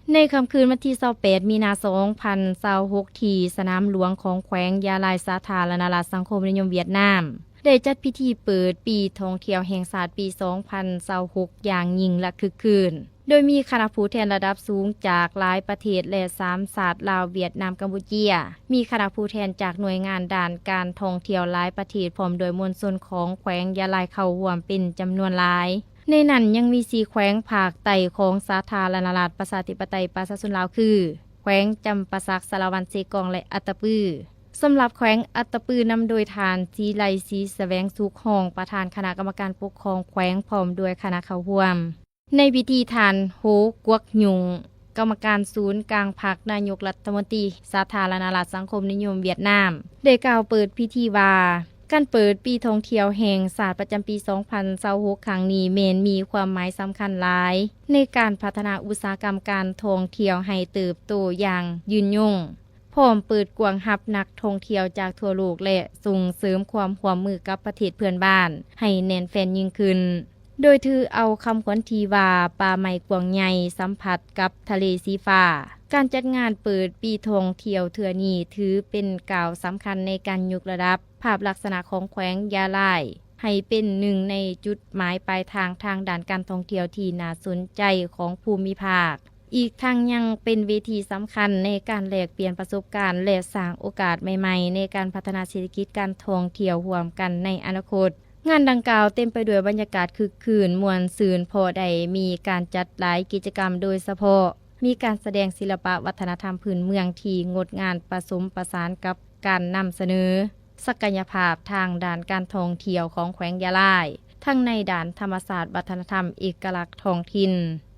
ໃນຄ່ຳຄືນວັນທີຊາວແປດ ມີນາ ສອງພັນຊາວຫົກ ທີ່ສະໜາມຫຼວງຂອງແຂວງຢາລາຍ ສາທາລະນະລັດສັງຄົມນິຍົມຫວຽດນາມ ໄດ້ຈັດພິທີເປີດປີທ່ອງທ່ຽວແຫ່ງຊາດປີສອງພັນຊາວຫົກ ຢ່າງຍິ່ງ ແລະ ຄຶກຄື້ນ, ໂດຍມີຄະນະຜູ້ແທນລະດັບສູງຈາກຫຼາຍປະເທດ ແລະ ສາມຊາດ ລາວ, ຫວຽດນາມ, ກຳປູເຈຍ, ມີຄະນະຜູ້ແທນຈາກໜ່ວຍງານດ້ານການທ່ອງທ່ຽວຫຼາຍປະເທດ ພ້ອມດ້ວຍມວນຊົນຂອງແຂວງຢາລາຍເຂົ້າຮ່ວມເປັນຈຳນວນຫຼາຍ. ໃນນັ້ນຍັງມີສີ່ແຂວງພາກໃຕ້ຂອງສາທາລະນະລັດປະຊາທິປະໄຕປະຊາຊົນລາວ ຄື ແຂວງຈຳປາສັກ, ສາລະວັນ, ເຊກອງ ແລະ ອັດຕະປື. ສຳລັບແຂວງອັດຕະປື ນຳໂດຍທ່ານ ສີໄລ ສີສະແຫວງສຸກ ຮອງປະທານຄະນະກຳມະການປົກຄອງແຂວງ ພ້ອມດ້ວຍຄະນະເຂົ້າຮ່ວມ. ໃນພິທີ ທ່ານ ໂຮ ກວກຍຸງ ກຳມະການສູນກາງພັກ, ນາຍົກລັດຖະມົນຕີສາທາລະນະລັດສັງຄົມນິຍົມຫວຽດນາມ ໄດ້ກ່າວເປີດພິທີວ່າ ການເປີດປີທ່ອງທ່ຽວແຫ່ງຊາດປະຈຳປີສອງພັນຊາວຫົກຄັ້ງນີ້ ແມ່ນມີຄວາມໝາຍສຳຄັນຫຼາຍ ໃນການພັດທະນາອຸດສາຫະກຳການທ່ອງທ່ຽວໃຫ້ເຕີບໂຕຢ່າງຍືນຍົງ, ພ້ອມເປີດກວ້າງຮັບນັກທ່ອງທ່ຽວຈາກທົ່ວໂລກ ແລະ ສົ່ງເສີມຄວາມຮ່ວມມືກັບປະເທດເພື່ອນບ້ານໃຫ້ແໜ້ນແຟ້ນຍິ່ງຂຶ້ນ, ໂດຍຖືເອົາຄຳຂວັນທີ່ວ່າ ປ່າໄມ້ກວ້າງໃຫຍ່ສຳຜັດກັບທະເລສີຟ້າ. ການຈັດງານເປີດປີທ່ອງທ່ຽວເທື່ອນີ້ ຖືເປັນກ້າວສຳຄັນໃນການຍົກລະດັບ ພາບລັກສະນະຂອງແຂວງຢາລາຍ ໃຫ້ເປັນໜຶ່ງໃນຈຸດໝາຍປາຍທາງທາງດ້ານການທ່ອງທ່ຽວທີ່ໜ້າສົນໃຈຂອງພູມິພາກ. ອີກທັງຍັງເປັນເວທີສຳຄັນໃນການແລກປ່ຽນປະສົບການ ແລະ ສ້າງໂອກາດໃໝ່ໆໃນການພັດທະນາເສດຖະກິດການທ່ອງທ່ຽວຮ່ວມກັນໃນອະນາຄົດ. ງານດັ່ງກ່າວເຕັມໄປດ້ວຍບັນຍາກາດຄຶກຄື້ນມ່ວນຊື່ນ ເພາະໄດ້ມີການຈັດຫຼາຍກິດຈະກຳ, ໂດຍສະເພາະມີການສະແດງສິລະປະວັດທະນະທຳພື້ນເມືອງທີ່ງົດງາມປະສົມປະສານກັບ ການນຳສະເໜີສັກກະຍະພາບທາງດ້ານການທ່ອງທ່ຽວຂອງແຂວງຢາລາຍ ທັງໃນດ້ານທຳມະຊາດ, ວັດທະນະທຳ, ເອກະລັກທ້ອງຖິ່ນ.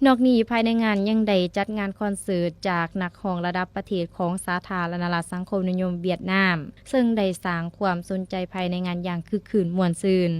ນອກນີ້, ພາຍໃນງານຍັງໄດ້ຈັດງານຄອນເສີດຈາກນັກຮ້ອງລະດັບປະເທດຂອງສາທາລະນະລັດສັງຄົມນິຍົມຫວຽດນາມ, ເຊິ່ງໄດ້ສ້າງຄວາມສົນໃຈພາຍໃນງານຢ່າງຄຶກຄື້ນມ່ວນຊື່ນ.